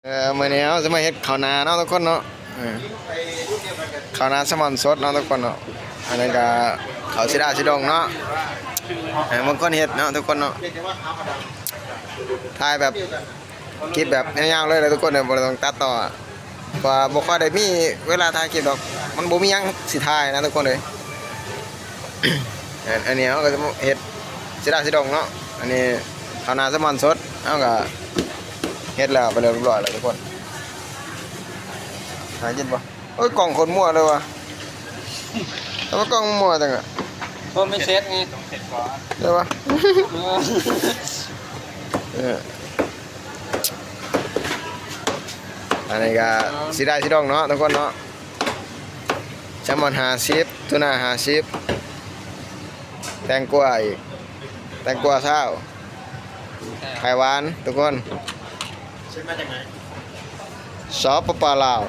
ເອີ ມື້ນີ້ເຮົາຊິມາເຮັດເຂົ້າໜ້າເນາະທຸກຄົນເນາະ. ເອີ ເຂົ້າໜ້າແຊມອນສົດເນາະທຸກຄົນເນາະ. ອັນນີ້ກະເຂົ້າສີດາສີດົງເນາະ. ເອີ ບາງຄົນເຮັດເນາະທຸກຄົນເນາະ. ຖ່າຍແບບ ຄລິບແບບຍາວໆເລີຍແຫຼະທຸກຄົນເດີ ບໍ່ໄດ້ຕ້ອງຕັດຕໍ່ ເພາະວ່າບໍ່ຄ່ອຍໄດ້ມີເວລາຖ່າຍຄລິບດອກ ມັນບໍ່ມີຫຍັງຊິຖ່າຍນະທຸກຄົນເອີຍ. ອັນ ອັນນີ້ເຮົາກໍຈະເຮັດສີດາສີດົງເນາະ. ອັນນີ້ເຂົ້າໜ້າແຊມອນສົດ ເຮົາກໍເຮັດແລ້ວໄປເລີຍຮຽບຮ້ອຍແລ້ວທຸກຄົນ. ຫາກິນບໍ່? ໂອ້ຍ ກ້ອງໂຄດມົ້ວເລີຍວ່າ ແຕ່ວ່າກ້ອງມັນມົ້ວຈັ່ງອະ ເພາະມັນເຊັດໄງ ໄດ້ປະ? ເອີ ເອີ ອັນນີ້ກໍສີດາສີດົງເນາະທຸກຄົນເນາະ. ແຊມອນຫ້າສິບ ທູນາຫ້າສິບ ແຕງກວາອີກ ແຕງກວາຊາວ ໄຂ່ຫວານທຸກຄົນ. ຊື້ມາຈາກໃສ? ສປປ ລາວ.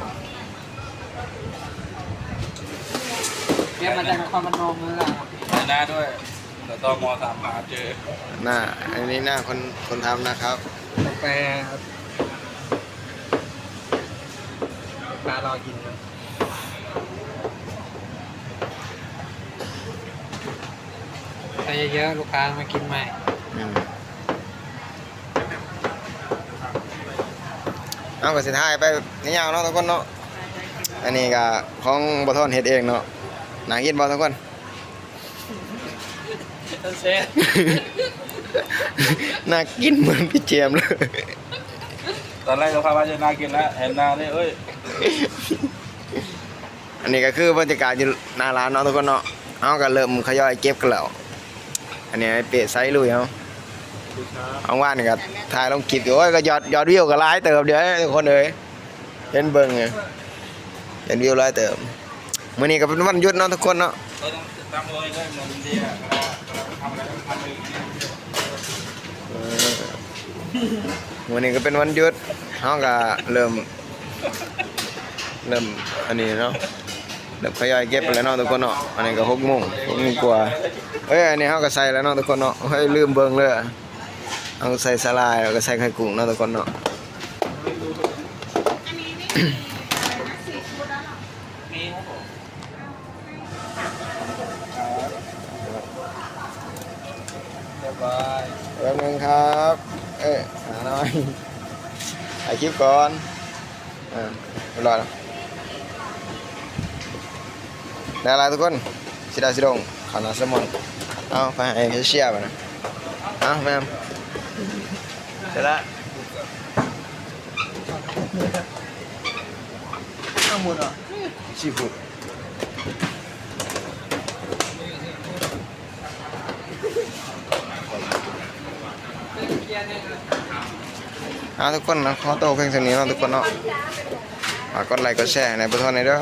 ເກັບມາຈາກນະຄອນພະນົມເລີຍ. ໄປໜ້າດ້ວຍ ສຕມ ຖາມຫາເຈີ. ໜ້າ ອັນນີ້ໜ້າຄົນ ຄົນທຳນະຄັບ. ກາແຟ ລູກຄ້າລໍກິນຢູ່. ໃສ່ເຍອະໆ ລູກຄ້າມາກິນໃໝ່. ອືມ ເຮົາກໍຊິຖ່າຍໄປຍາວໆເນາະທຸກຄົນເນາະ. ອັນນີ້ກໍຂອງບໍ່ທອນເຮັດເອງເນາະ. ໜ້າກິນບໍ່ທຸກຄົນ? ແຊບ ໜ້າກິນເໝືອນພີ່ແຈມເລີຍ. ຕອນແລກກໍພາວ່າຈະໜ້າກິນແລ້ວ ເຫັນໜ້າເລີຍ ເອີຍ. ອັນນີ້ກໍຄືບັນຍາກາດຢູ່ໜ້າຮ້ານເນາະທຸກຄົນເນາະ. ເຮົາກໍເລີ່ມທະຍອຍເກັບກັນແລ້ວ. ອັນນີ້ອ້າຍເປ້ສາຍລຸຍເຮົາ ຫວ່າງໆນີ້ກໍຖ່າຍລົງຄລິບຢູ່. ໂອ້ຍ ກໍຍອດ ຍອດວິວກໍຫຼາຍເຕີບເດ້ທຸກຄົນເອີຍ. ເຫັນເບິ່ງ ເຫັນວິວຫຼາຍເຕີບ. ມື້ນີ້ກໍເປັນວັນຢຸດເນາະທຸກຄົນເນາະ. ເອີ ມື້ນີ້ກໍເປັນວັນຢຸດ ເຮົາກໍເລີ່ມ ເລີ່ມອັນນີ້ເນາະ ເລີ່ມທະຍອຍເກັບໄປແລ້ວເນາະທຸກຄົນເນາະ. ອັນນີ້ກໍຫົກໂມງ ຫົກໂມງກວ່າ. ເອີ ອັນນີ້ເຮົາກໍໃສ່ແລ້ວເນາະທຸກຄົນເນາະ. ເຮີ້ຍ ລືມເບິ່ງເດີ ເຮົາໃສ່ສາຫຼ່າຍ ແລ້ວກໍໃສ່ໄຂ່ກຸ້ງເນາະທຸກຄົນເນາະ. ຮຽບຮ້ອຍ ແປັບໜຶ່ງຄັບ ເອີ ຫາໜ້ອຍ ຖ່າຍຄລິບກ່ອນ. ເອີ ຮຽບຮ້ອຍແລ້ວ ໄດ້ລະທຸກຄົນ. ສີດາສີດົງ ເຂົ້າໜ້າແຊມອນ. ເອົາ ໄປໃຫ້ເຊຍບາດນະ. ເອົາ ແມ່ນ ໄດ້ລະ ທັງໝົດ ຊີຟູດ. ເອົາ ທຸກຄົນເນາະ ຂໍໂຕພຽງສ່ຳນີ້ເນາະທຸກຄົນເນາະ. ຝາກກົດໄລກົດແຊໃຫ້ນາຍບຸດທົນແດ່ເດີ.